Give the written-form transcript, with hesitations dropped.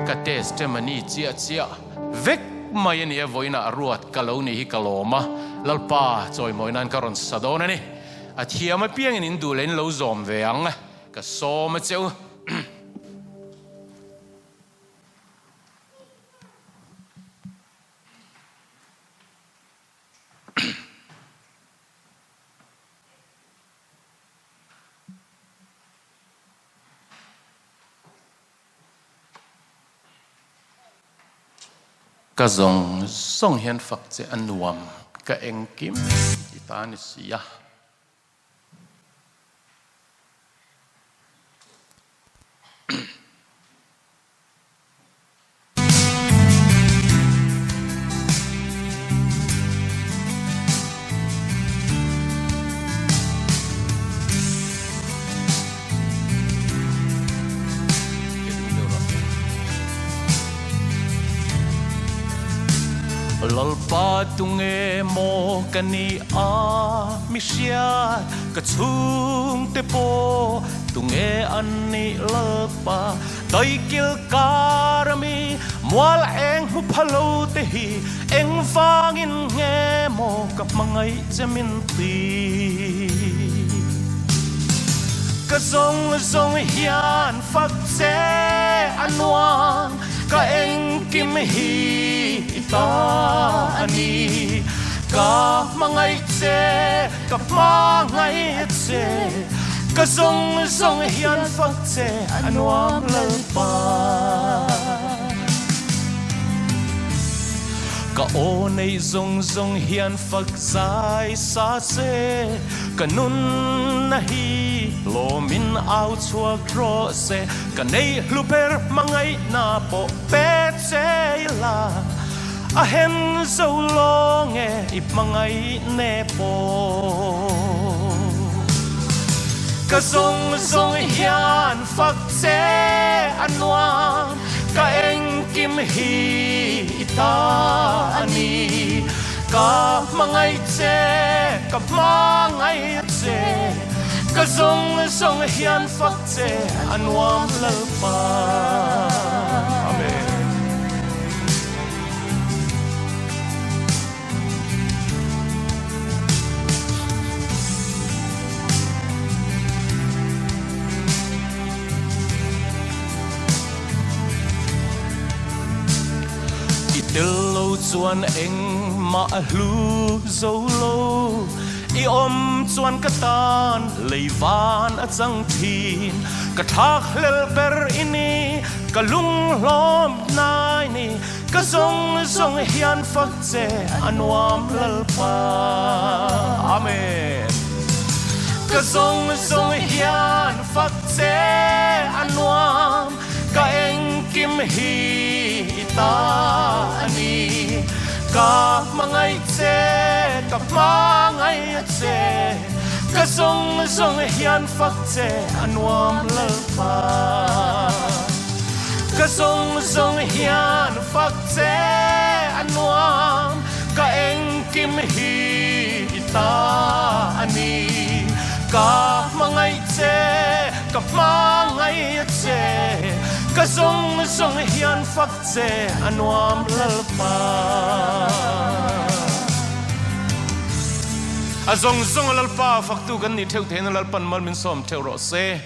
Ka testimony chiah chiah vek mai a ni a, vawiinah ruat ka lo nih hi ka lawm a, Lalpa chawimawi nan ka rawn sa dawn a ni. A thiam apiangin in duh leh in lo zawm ve ang, ka sawm a che u. Ka zawng zawng hian fak che a nuam ka engkim i ta ni si a. Lalpa tunge maw ka ni a mi hriat ka chhungte pawh tunge an nih Lalpa Daikil kar ami mual eng hmu pha lo te hi engvangin nge maw ka hmangaih che min ti? Ka zawng zawng hian fak che a nuam, ka engkim hi i ta a ni. Ka hmangaih che, ka hmangaih che, ka zawng zawng hian fak che a nuam Lalpa. Ka aw nei zawng zawng hian fak zai sa se, ka nunna hi lawmin au chhuak rawh se, ka nei hlu ber hmangaihna pawh pe che ila, a hen zo lawng e i hmangaih ne pawh. Ka zawng zawng hian fak che a nuam, ka engkim hi i ta a ni. Ka hmangaih che, ka hmangaih che, ka zawng zawng hian fak che a nuam Lalpa. Amen. I tel lo chuan engmah a hlu zo lo, i awm chuan ka tan lei van a chang thin. Ka thlak hlel ber i ni, ka lunghlawm hnai ni. Ka zawng zawng hian fak che a nuam Lalpa. Amen. Ka zawng zawng hian fak che a nuam, ka engkim hi i ta a ni. Ka hmangaih che, ka hmangaih che, ka zawng zawng hian fak che a nuam Lalpa. Ka zawng zawng hian fak che a nuam, ka engkim hi i ta a ni. Ka hmangaih che, ka hmangaih che, ka zawng zawng hian fak che a nuam Lalpa. A zawng zawng a Lalpa faktu kan nih theuh theihna Lalpan mal min sawm theuh rawh se.